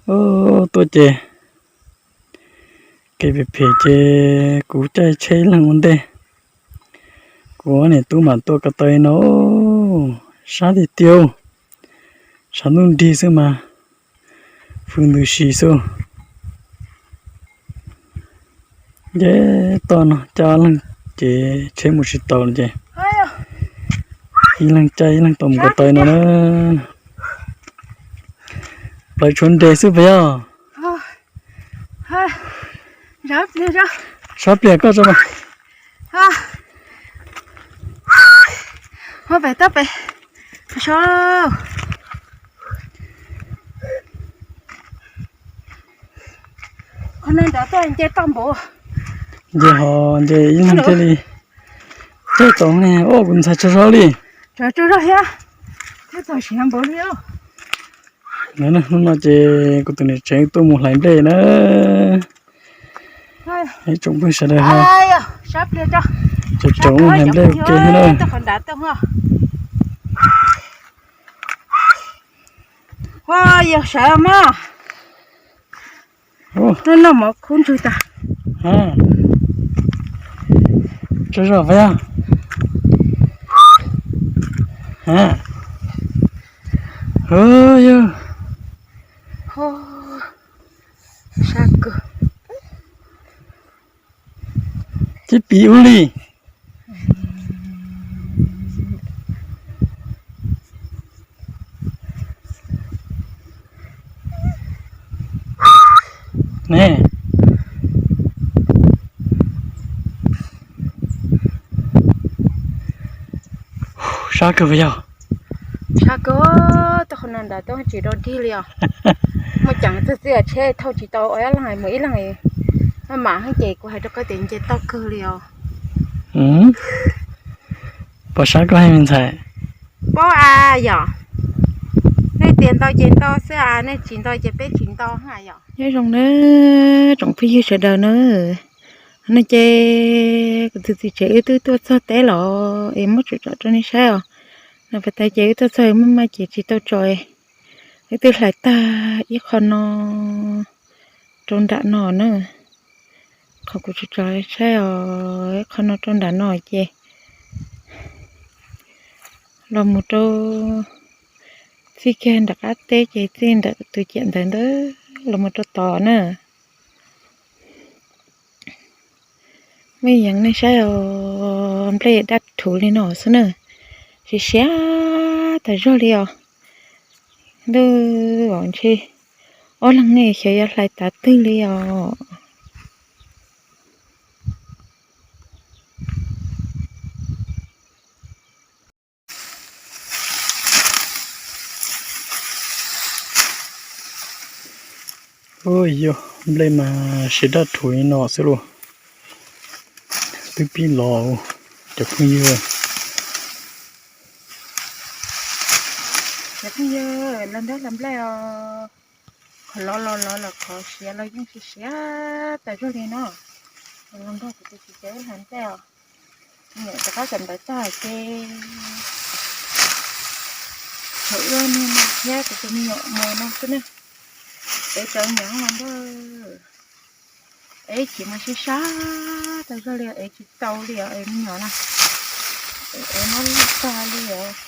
Tuaj ces kev phem phem ces kuv caij tsheb ib leeg ua ntej, kuv ob niam tub mam tuaj ko taw no. Sab tiag tiag, sab ntub nrig xwb mas, fwj ntws si xwb. Ces toj no caij ob leeg ces tsheb mus tsis tau li ces ib leeg caij ib leeg tau mus ko taw no na. Plaws tshuav nres xwb puas yog? Sab pliag koj tso mas. Qhov no nrad tuaj nce toj npaum. Nce ho nce ib leeg thiaj li caij tau ne. Ua kuv ntxhais tsaug zog li. Tsaug zog thiab. Thiab txog siav npaum li. Hnub no ces kuv tus niam tsev tuaj mus hlais nplej na. Ib tsoom phooj ywg sawv daws ho, ces tsoom mus hlais nplej ua ke thiab na. Ua yog sawv mas, noj mov khub ntswg tas. Tsaug zog puas yog? Yog. Sab kawg. Tib pim ub li. Ne, sab kawg puas yog? Sab kawg, tuaj qhov no nrad tuaj tsis dog dig li os. Muaj ceem txog txij tsheb thauj tsis tau ob leeg mus ib leeg, maj mam heev ces kuv hais rau koj tias nce toj kawg li os. Puas sab koj heev me ntxhais? Paub a yom. Nej tias ntau ces ntau xwb a, nej tsis ntau ces peb tsis ntau yom. Nyob zoo nawb tsoom phooj ywg sawv daws na. No ces kuv tus txiv tsev wb twb tuaj txog teb los es muab tsom tsom rau nej saib os. No pas tas ces wb tuaj txog muaj maj ces tsis tau tso, wb twb hlais tag ib qho no rau nram no na. Qhov kuv tsom tsom saib os, ib qho no rau nram no ces los mus rau txij kiag nram qab teb ces txij nram tus ciam ntawd ntawd los mus rau tod na. Muaj yees nej saib os, nplej daj rhuv li no xwb na, siav siav tas zog li os. Ntuj, ntshe ob leeg nej xyov yuav hlais tav twg li os. Ua yog nplej mas siav daj rhuv li no xwb lauj. Twb pib los cov phooj ywg. Cov phooj ywg, los nrog hlais nplej os. Qhov loj los loj los qhov siav los yeej siav siav tas zog li no. Los nrog kuv tus txiv tsev hlais nplej os. Me nyuam rov qab kawm ntawv tag ces thaum ub niag no thiab kuv tus me nyuam mus no xwb na. Es tsaus nyob mas npawg, es chim mas sib sab tas zog li es tsis tau li os es me nyuam na. Es mob loj tag li os.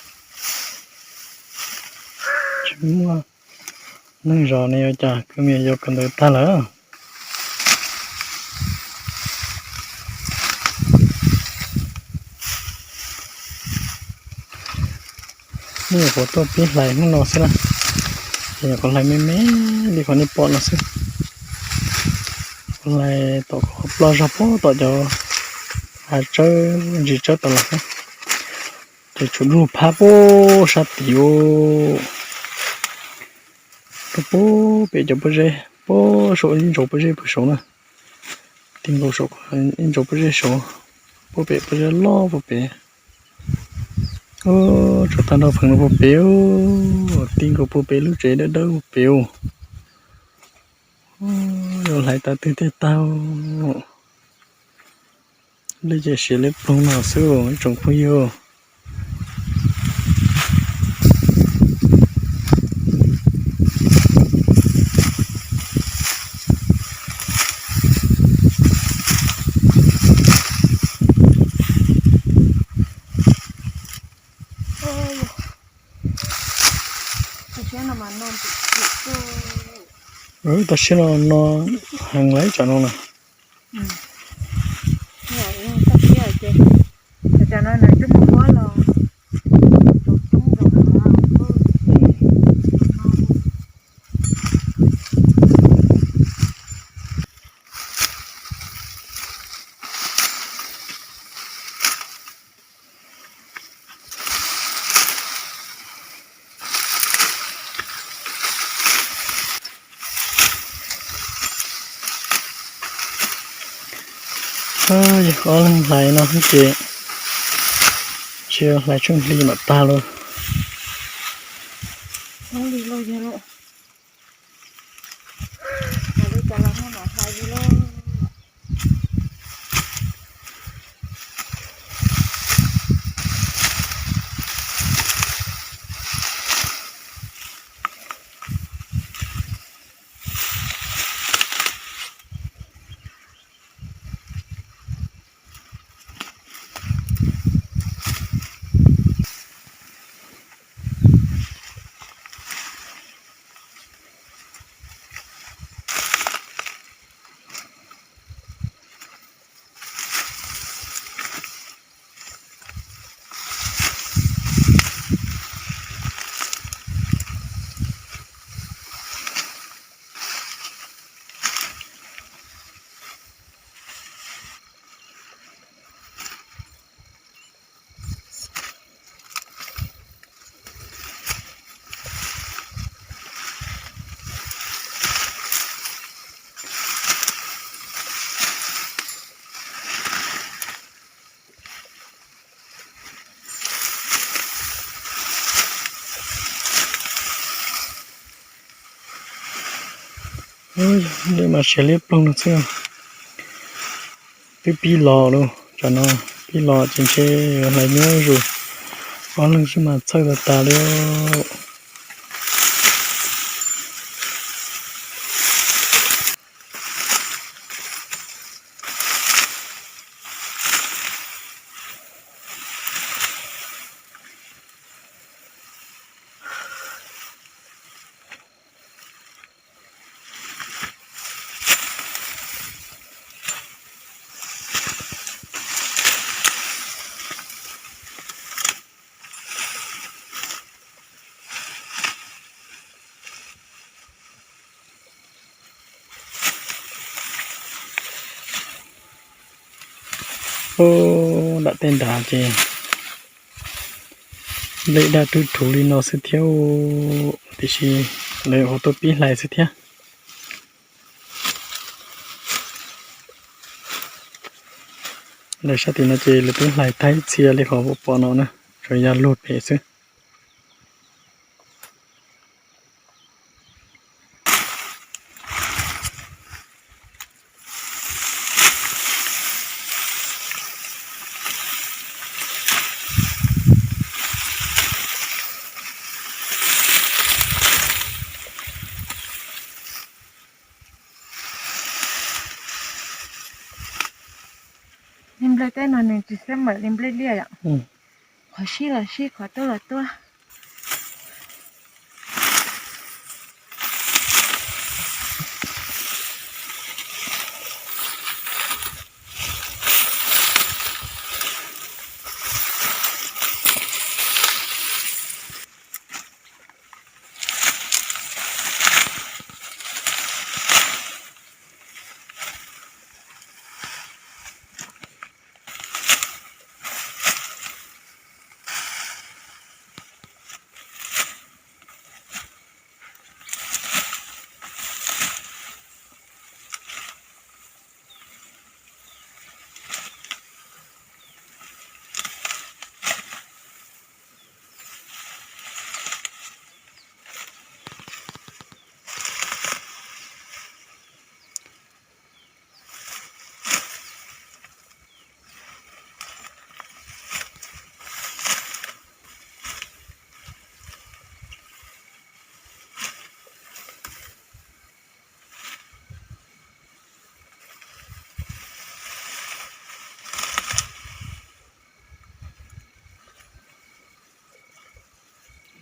Tsis muaj neeg zov ne, yuav cas kwv me nyuam yaus kawm ntawv tag lawm. Nej nyuam qhuav tuaj pib hlais hnub no xwb na, ces nyuam qhuav hlais me me li qhov nej pom no xwb. Qhuav hlais tom qhov ploj zog puag tom cov hav tsawb ntsis tsawb tod los xwb. Ces tshuav dub lug phab puag sab tid, dub lug puag pem cov pob zeb, puag saum ib ntsaus pob zeb puag saud na. Ti nkaus saum ib ntsaus pob zeb saud, puag pem pob zeb loj puag pem. Tshuav tag nrho pheem no puag pem, ti nkaus puag pem lub tsev dawb dawb puag pem. Yuav hlais tav twg thiaj tag. Nplej ces siav liab ploog no xwb ib tsoom phooj ywg. Tam sim no no heev lawm tsam no na. Yog ob leeg hlais no ces tsis hlais tsheej hli mam tag lauj. Li mas siav liab ploog no xwb. Twb pib los lawm, tsam no pib los ces ntshe yuav hlais nyuaj zus, ob leeg xwb mas txhawj tas tas li. Ub, nram tej nrad ces nplej daj rhuv rhuv li no xwb thiab, tiam sis lawv ua tuaj pib hlais xwb thiab. Lawv sab tim no ces lawv twb hlais tag ib txhia li qhov pom no na, tsuas yog luag pem xwb. Li nplej teb no nws tsis siab npaum li nplej liaj yom. Qhov sib los sib, qhov tuab los tuab.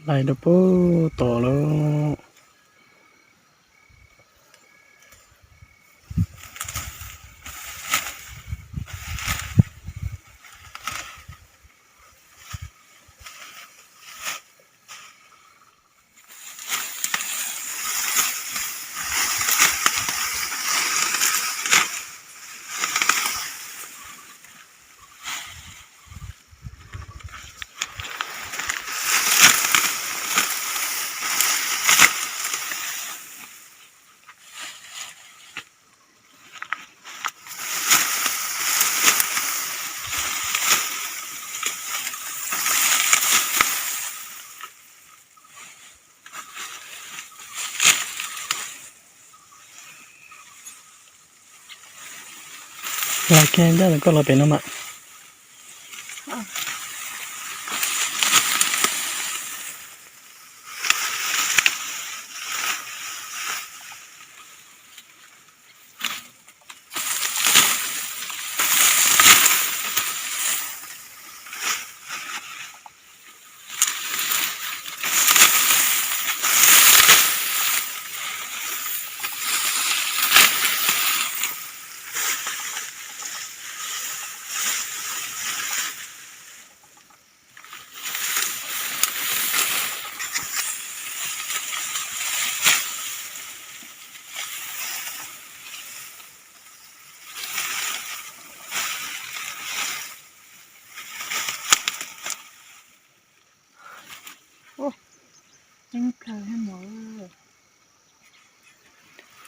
Laij rau puag tom lawm. Los kiag ncaj los koj los pem no mas.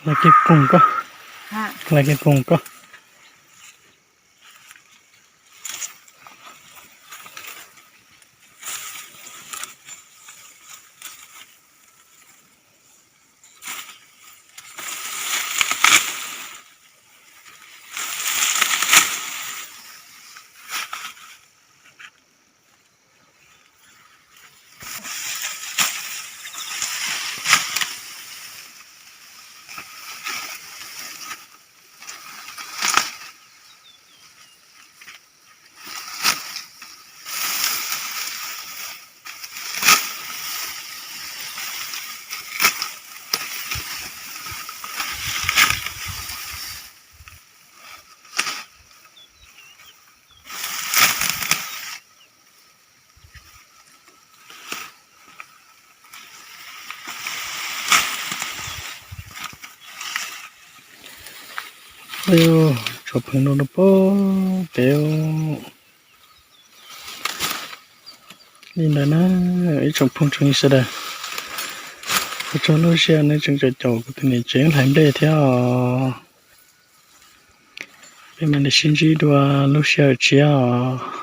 Los kiag koom koj, los kiag koom koj. Tsoom phooj ywg no rau pem pem li ntawd na. Ib tsoom phooj tsoom ywg sawv daws, ua tsaug lub sij hawm nej tseem caum kuv tus niam tsev hlais nplej thiab os. Peb mam li sib ntsib dua lub sij hawm tshiab os.